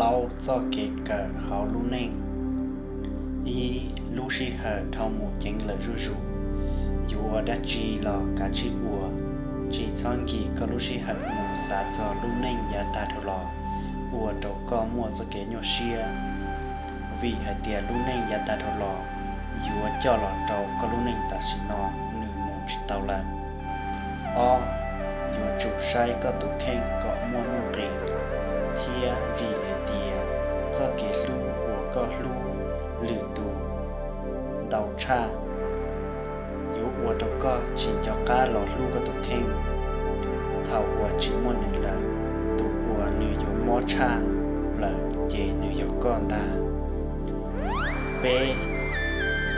Plaub txoj kev kawm hauv lub neej. Ib, lub sij hawm dhau mus ceev lawm zuj zus, yuav ua dab tsi los kav tsij ua. Tsis txhob nkim koj lub sij hawm mus xav txog lub neej yav tag dhau los ua rau koj muaj txoj kev nyuaj siab, vim hais tias lub neej yav tag dhau los yuav coj los rau koj lub neej tam sim no nws mus tsis tau lawm. Ob, yuav tsum saib koj tus kheej kom muaj nuj nqis, thiab vim hais tias txoj kev hlub uas koj hlub lwm tus ntau tshaj yuav ua rau koj tsis nco qab los hlub koj tus kheej. Thaum uas tsis muaj nws lawm, tus uas nws yuav mob tshaj plaws ces nws yog koj ntag. Peb,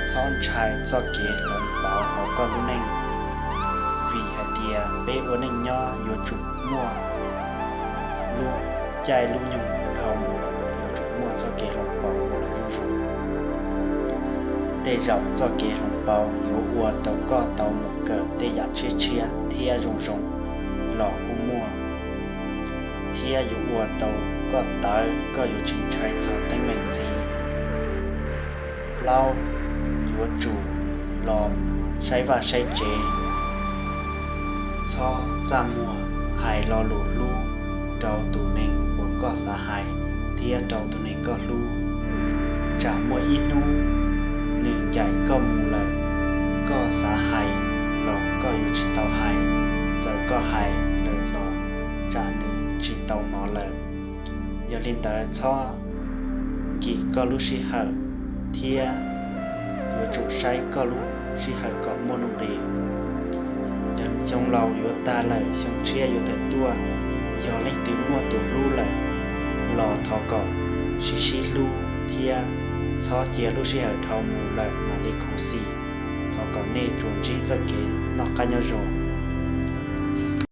txhob ntshai txoj kev hloov pauv hauv koj lub neej, vim hais tias peb ua neej nyob yuav tsum muaj lub caij lub nyoog dhau mus, yuav tsum muaj txoj kev hloov pauv ua los zuj zus. Tej zaum txoj kev hloov pauv yuav ua rau koj tau mus kawm tej yam tshiab tshiab thiab zoo zoo los kuj muaj, thiab yuav ua rau koj tawv koj yuav tsis ntshai txog teeb meem ntxiv. Plaub, yuav tsum los saib vaj saib tsev. Txhob txaj muag hais lo lus hlub rau tus neeg uas koj xav hais thiab rau tus neeg koj hlub. Tsam muaj ib hnub nws ncaim koj mus lawm, koj xav hais los koj yuav tsis tau hais, txawm koj hais lawm los tsam nws tsis tau hnov lawm. Yog li ntawd txhob nkim koj lub sij hawm thiab yuav tsum saib koj lub sij hawm kom muaj nuj nqis. Yog xyoo laus yuav tag lawm xyoo tshiab yuav tawm tuaj, yog leej twg muaj tus hlub lawm los thov kom sib sib hlub thiab txhob cia lub sij hawm dhau mus lawm mam li khuv xim. Thov kom nej tsuas ntsib txoj kev noj qab nyob zoo.